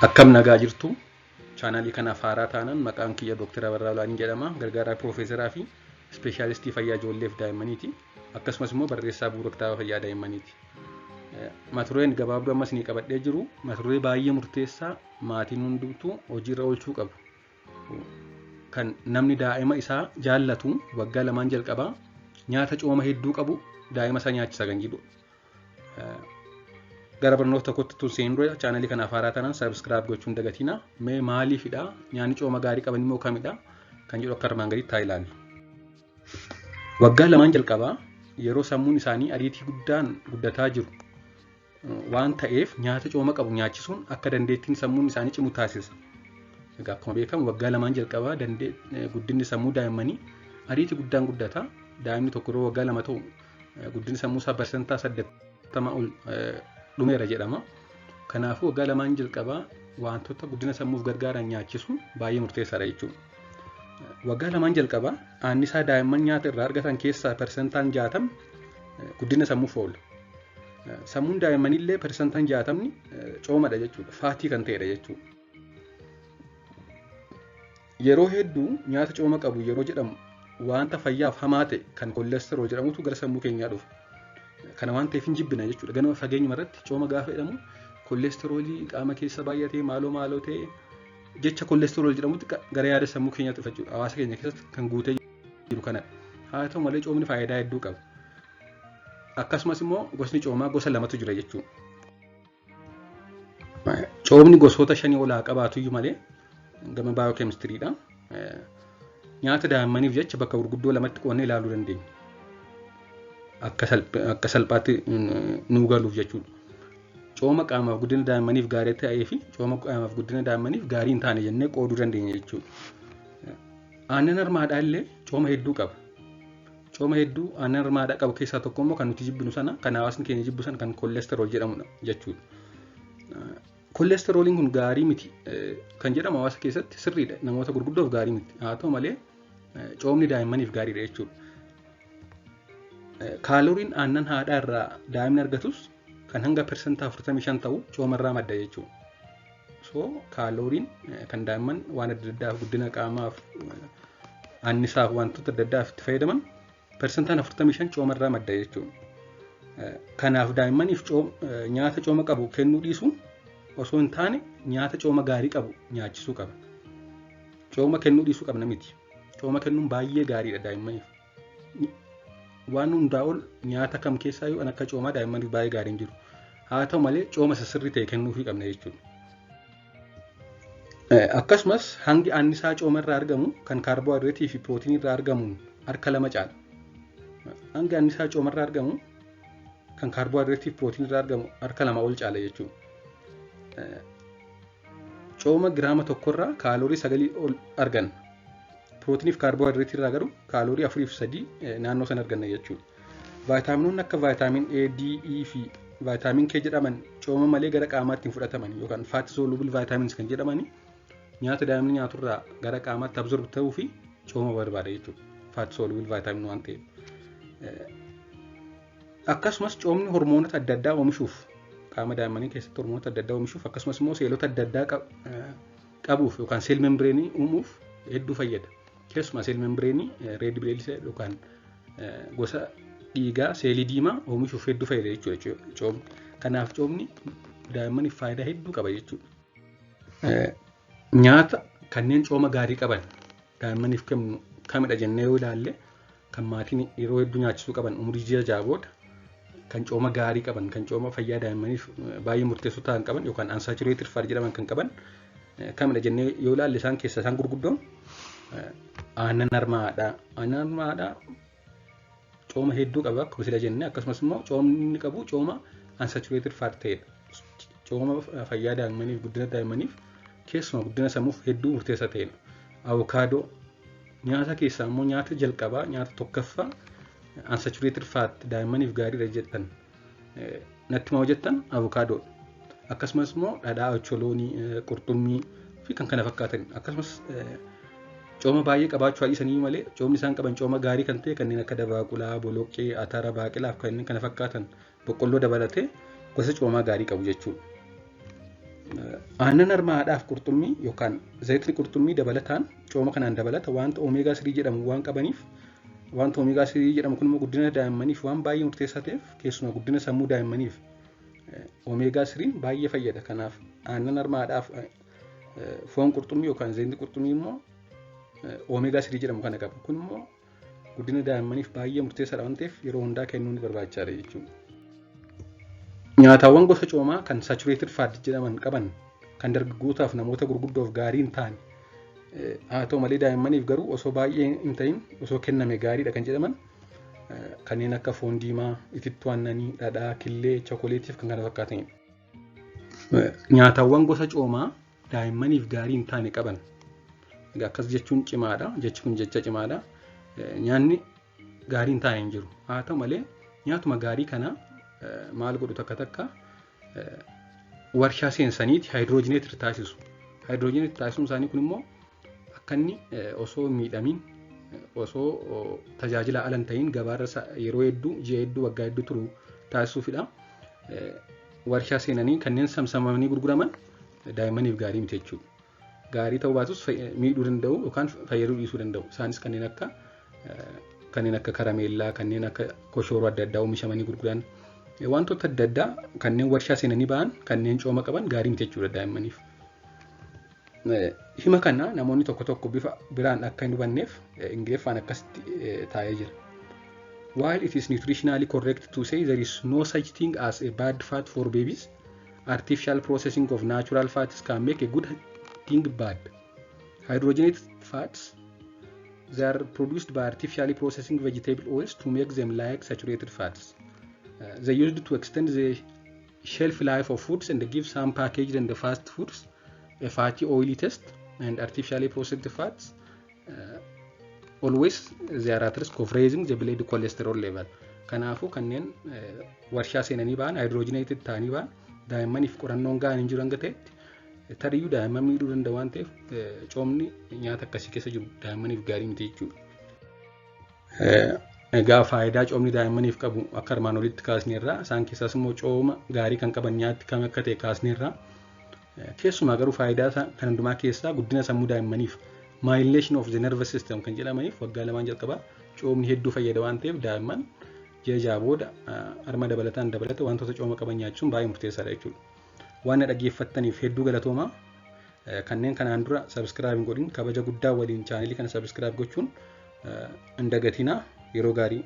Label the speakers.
Speaker 1: Akkam nagaa jirtu? Chaanaalii kanaaf haaraa taanaan maqaan kiyya Dr. Abarraa Olaanii jedhama. Gargaaraa Piroofeesaraa fi Ispeeshaalistii Fayyaa Ijoollee fi Daa'immaniiti. Akkasumas immoo barreessaa bu'uura kitaaba fayyaa daa'immaniiti. Mata dureen gabaabduu amma isinii qabadhee jiru mata duree baay'ee murteessaa maatiin hundumtuu hojiirra oolchuu qabu. Kan namni daa'ima isaa jaallatu waggaa lamaan jalqabaa nyaata cooma hedduu qabu daa'ima isaa nyaachisa kan jedhu. Gara barnoota tokkotti tun seenuu dura chaanalii kanaaf haaraa taanaan subscribe gochuun dagatina. Mee maaliifidha? Nyaanni cooma gaarii qaban immoo kamidha? Kan jedhu akka armaan gaditti haa ilaallu. Waggaa lamaan jalqabaa yeroo sammuun isaanii ariitii guddaan guddataa jiru waan ta'eef nyaata cooma qabu nyaachisuun akka dandeettiin sammuun isaanii cimu taasisa. Egaa akkuma beekamu waggaa lamaan jalqabaa guddinni sammuu daa'immanii ariitii guddaan guddata. Daa'imni tokko yeroo waggaa 2 ta'u guddinni sammuu isaa 80% ol dhumeera jedhama. Kanaafuu waggaa lamaan jalqabaa wantoota guddina sammuuf gargaaran nyaachisuun baay'ee murteessaadha jechuudha. Waggaa lamaan jalqabaa annisaa daa'imman nyaata irraa argatan keessaa 60% guddina sammuuf oola. Sammuun daa'immaniillee 60% coomadha jechuudha. Faatii kan ta'edha jechuudha. Yeroo hedduu nyaata cooma qabu yeroo jedhamu wanta fayyaaf hamaa ta'e kan koolesterool jedhamutu gara sammuu keenyaa dhufa. Kana waan ta'eef hin jibbina jechuudha. Ganama fageenyuma irratti cooma gaafa jedhamu koolesteroolii qaama keessa baay'atee maaloo maaloo ta'e jecha koolesterool jedhamutti gara yaada sammuu keenyaatti dhufa jechuudha. Hawaasa keenya keessatti kan guutee jiru kanadha. Haa ta'u malee coomni faayidaa hedduu qaba. Akkasumas immoo gosni coomaa gosa lamatu jira jechuudha. Coomni gosoota 5 ol haa qabaatuyyuu malee gama baayookeemistiriidha. Nyaata daa'immaniif jecha bakka gurguddoo lamatti qoodnee ilaaluu dandeenya. Akka salphaatti nuu galuuf jechuudha. Cooma qaamaaf guddina daa'immaniif gaarii ta'ee fi cooma qaamaaf guddina daa'immaniif gaarii hin taane jennee qooduu dandeenya jechuudha. Aannan harmaadhaa illee cooma hedduu qaba. Cooma hedduu aannan harmaadhaa qabu keessaa tokko immoo kan nuti jibbinu sana kan hawaasni keenya jibbu sana kan koolesterool jedhamudha jechuudha. Koolesterooliin kun gaarii miti kan jedhamu hawaasa keessatti sirriidha. Namoota gurguddoof gaarii miti. Haa ta'u malee coomni daa'immaniif gaariidha jechuudha. Kaalooriin aannan haadhaa irraa daa'imni argatus kan hanga 45% ta'u cooma irraa madda jechuudha. So kaalooriin kan daa'imman waan adda addaaf guddina qaamaaf annisaaf wantoota adda addaaf itti fayyadaman 45% cooma irraa madda jechuudha. Kanaaf daa'immaniif nyaata cooma qabu kennuu dhiisuun osoo hin taane nyaata cooma gaarii qabu nyaachisuu qaba. Cooma kennuu dhiisuu qabna miti. Cooma kennuun baay'ee gaariidha daa'immaniif. Waan hundaa ol nyaata kam keessaa yoo akka coomaa daa'immaniif baay'ee gaariin jiru. Haa ta'u malee cooma isa sirrii ta'e kennuufii qabna jechuudha. Akkasumas hangi annisaa cooma irraa argamu kan kaarboohayidireetii fi pirootinii irraa argamuun harka 2 caala. Hangi annisaa cooma irraa argamu kan kaarboohayidireetii fi pirootinii irraa argamu harka 2 ol caala jechuudha. Cooma giraama tokkorraa kaaloorii 9 ol arganna. Pirootinii fi kaarboohayidireetii irraa garuu kaaloorii 4 fi 3 naannoo sana arganna jechuudha. Vaayitaaminoonni akka vaayitaamin A, D, E fi vaayitaamin K jedhaman cooma malee gara qaamaatti hin fudhataman yookaan fat soluble vitamins kan jedhaman nyaata daa'imni nyaaturraa gara qaamaatti absorb ta'uu fi cooma barbaada jechuudha. Fat soluble vitamin waan ta'eef. Akkasumas coomni hormoonota adda addaa oomishuuf qaama daa'immanii keessatti hormoonota adda addaa oomishuuf akkasumas immoo seelota adda addaa qabuuf yookaan seel membreenii uumuuf hedduu fayyada. Keessumaa seel membreenii red blood cell yookaan gosa dhiigaa seelii diimaa oomishuuf hedduu fayyada jechuudha coomni. Kanaaf coomni daa'immaniif faayidaa hedduu qaba jechuudha. Nyaata kanneen cooma gaarii qaban daa'immaniif kennu kamidha jennee yoo ilaalle kan maatiin yeroo hedduu nyaachisuu qaban umurii ji'a 6 booda kan cooma gaarii qaban kan cooma fayyaa daa'immaniif baay'ee murteessoo ta'an qaban yookaan unsaturated fat jedhaman kan qaban kamidha jennee yoo ilaalle isaan keessaa isaan gurguddoon aannan harmaadhaa. Aannan harmaadhaa cooma hedduu qaba akkuma sila jenne akkasumas immoo coomni inni qabu cooma unsaturated fat ta'edha. Cooma fayyaa daa'immaniif guddina daa'immaniif keessumaa guddina sammuuf hedduu murteessaa ta'edha. Avokaadoo nyaata keessaa immoo nyaata jalqabaa nyaata tokkoffaa unsaturated fat daa'immaniif gaariidha jettan natti maa jettan avokaadoo. Akkasumas immoo dhadhaa ocholoonii qurxummii fi kan kana fakkaatan akkasumas cooma baay'ee qabaachuu dhiisanii malee coomni isaan qaban cooma gaarii kan ta'e kanneen akka dabaaqulaa, boloqqee, atara, baaqelaa fi kanneen kana fakkaatan boqqolloo dabalatee gosa coomaa gaarii qabu jechuudha. Aannan harma haadhaaf qurxummii yookaan zayitni qurxummii dabalataan cooma kanaan dabalata wanta omega 3 jedhamu waan qabaniif, wanta omega 3 jedhamu kun immoo guddina daa'immaniif waan baay'ee murteessaa ta'eef, keessumaa guddina sammuu daa'immaniif omega 3 baay'ee fayyada. Kanaaf aannan harma haadhaaf foon qurxummii yookaan zayitni qurxummii immoo omega 3 jedhamu kana qaba. Kun immoo guddina daa'immaniif baay'ee murteessaadha waan ta'eef yeroo hundaa kennuun barbaachisaadha jechuudha. Nyaatawwan gosa coomaa kan saturated fat jedhaman qaban kan dargaggootaaf, namoota gurguddoof gaarii hin taane, haa ta'u malee daa'immaniif garuu osoo baay'ee hin ta'in osoo kenname gaariidha kan jedhaman kanneen akka foon diimaa, itittuu aannanii, dhadhaa, killee, chokoleetii fi kan kana fakkaatanidha. Nyaatawwan gosa coomaa daa'immaniif gaarii hin taane qaban. Egaa akkas jechuun cimaadha. Jechi kun jecha cimaadha. Nyaanni gaarii hin taane hin jiru. Haa ta'u malee nyaatuma gaarii kana maal godhu, takka takka warshaa seensaniiti hydrogenated taasisu. Hydrogenated taasisuun isaanii kun immoo akka inni osoo miidhamiin, osoo tajaajila ala hin ta'in gabaarra yeroo hedduu, ji'a hedduu, waggaa hedduu turu taasisuufidha. Warshaa seenanii kanneen samsamanii gurguraman daa'immaniif gaarii miti jechuudha. Gaarii ta'uu baatus miidhuu danda'u yookaan fayyaduu dhiisuu danda'u. Isaanis kanneen akka karameellaa, kanneen akka koshooroo adda addaa oomishamanii gurguran, wantoota adda addaa kanneen warshaa seenanii ba'an, kanneen cooma qaban gaarii miti jechuudha daa'immaniif. Hima kana namoonni tokko tokko bifa biraan akka hin hubanneef Ingiliffaan akkasitti taa'ee jira. While it is nutritionally correct to say there is no such thing as a bad fat for babies, artificial processing of natural fats can make a good thing bad. Hydrogenated fats, they are produced by artificially processing vegetable oils to make them like saturated fats. They used to extend the shelf life of foods and give some packaged and fast foods a fatty, oily taste, and artificially processed fats always they are at risk of raising the blood cholesterol level. Kanaafuu kanneen warshaa seenanii ba'an, hydrogenated ta'anii ba'an, daa'immaniif qorannoon ga'an hin jiru hanga ta'etti tariyyuu daa'imman miidhuu danda'a waan ta'eef coomni nyaata akkasii keessa jiru daa'immaniif gaarii miti jechuudha. Egaa faayidaa coomni daa'immaniif qabu akka armaan olitti kaasneerra, isaan keessaas immoo cooma gaarii kan qaban nyaatti kam akka ta'e kaasneerra. Keessumaa garuu faayidaa kan hundumaa keessaa guddina sammuu daa'immaniif, myelination of the nervous system kan jedhamaniif, waggaa 2n jalqabaa coomni hedduu fayyada waan ta'eef daa'imman ji'a 6 booda harma dabalataan dabalata wantoota cooma qaban nyaachuun baay'ee murteessaadha jechuudha. Waan na dhaggeeffattaniif hedduu galatoomaa. Kanneen kanaan dura subscribe hin godhin kabaja guddaa waliin chaanelii kana subscribe gochuun hin dagatinaa. Yeroo gaarii.